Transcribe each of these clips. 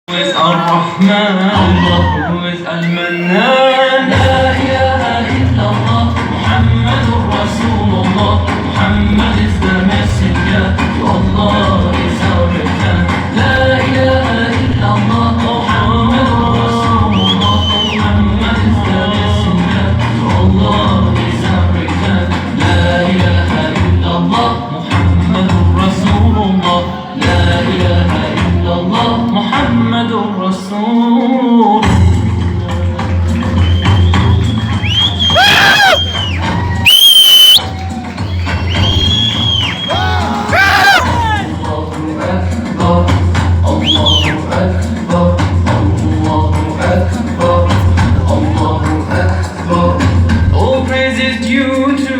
Is Ar-Rahman, Allah who is Al-Mannan. La ilaha illallah, Muhammadur Rasulullah. Muhammad is the messenger, to Allah is our return. La ilaha illallah, Muhammadur Rasulullah. Muhammad is the messenger, to Allah is our return. La ilaha illallah, Muhammadur Rasulullah. La ilaha illallah, Muhammadur Rasul. Allahu Akbar, Allahu Akbar, Allahu Akbar, Allahu Akbar. All praise is due to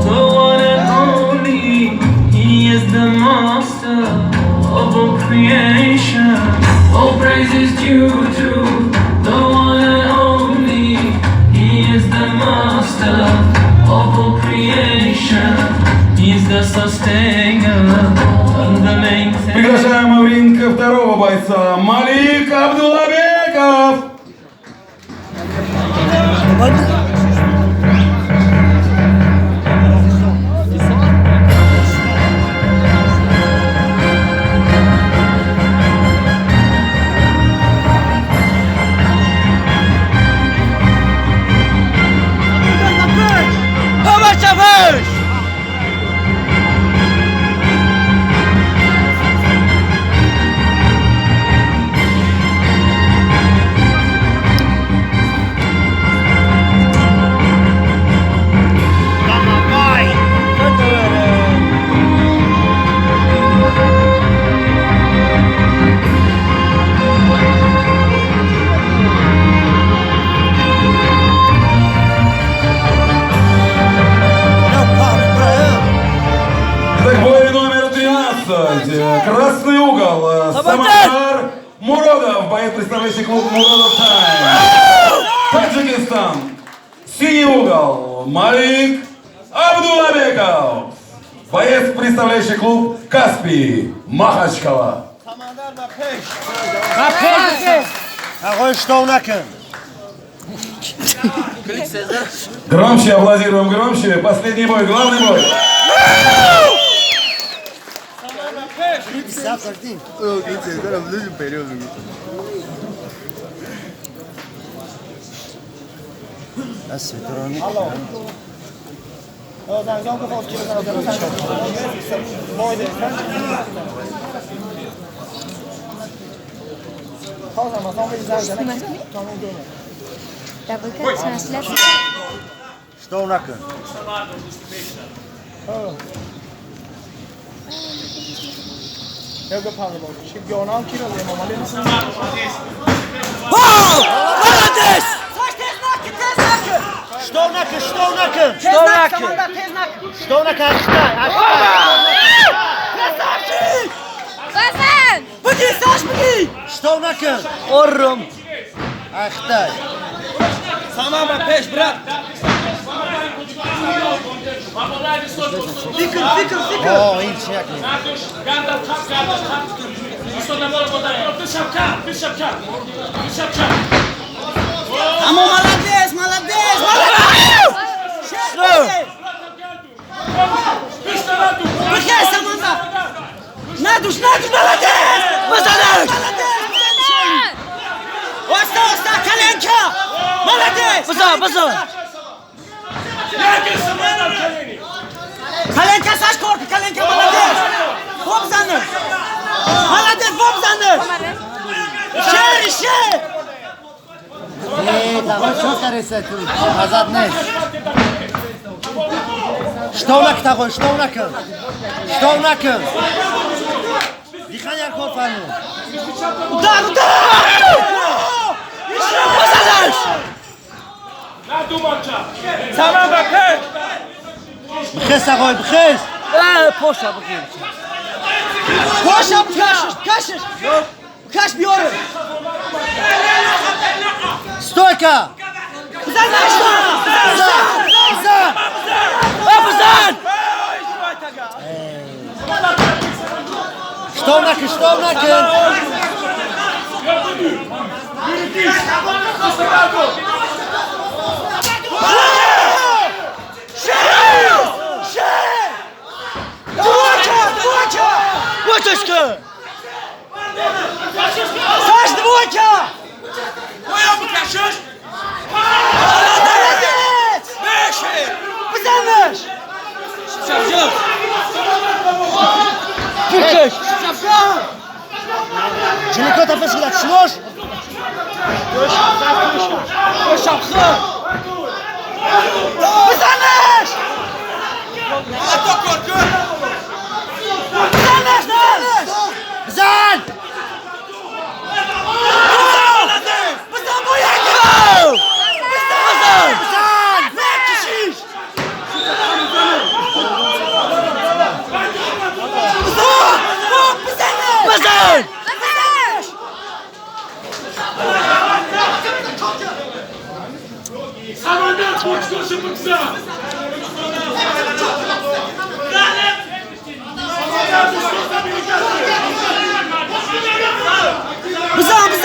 the one and only. He is the master of all creation. All praise is due to the one and only. He is the master of all creation. He is the sustainer and the maintainer. Приглашаем в ринг второго бойца Малик Абдулабеков. Итак, бой номер 12. Красный угол. Самандар Муродов, боец, представляющий клуб Муродов Тайм. Таджикистан. Синий угол. Малик Абдулабеков. Боец, представляющий клуб Каспий. Махачкала. Ағои, штов накун. Громче аплодируем, громче. Последний бой, главный бой. Добавка трансляция. Штов накун. Штов накун, штов накун. Штов накун. Штов накун, аштай, аштай. Басан! Штов накун. Ором. Ахтай. Саман ба пеш, брат. Фикр, фикр, фикр. О, ин чи як не. Амо, молодец, молодец, молодец. Шер. Бихе, Самандар. Надуш, надуш, молодец. Базанаш. Оста, оста, коленка. Молодец. База, база. Коленка саш корки, коленка, молодец. Боб занаш. Молодец, боб занаш. Шер, шер. Э, тағои, чо кареса ту? Назад нест. Штов накун, тағои, штов накун. Штов накун. Дихан як кор фармуд. Удар, удар! Базанаш. Саман ба пеш. Бихез, тағои, бихез. Э, поша бигир. Поша, кашиш, кашиш. Каш биёре. Стойка! Бизанаш. Бизан! Бизан! Э, бизан! Штов накун, штов накун. Молодец! Бизанаш! Бикаш! Ҷилико тафас кида чишмош. Бизанаш! Бизанаш! Бизанаш! Бизан! Бизан бо як! Бизан! Бизан! Мекишиш! Бизан! Бизанаш! Бизан! Бизан! Самандар, бочкоша бигзар.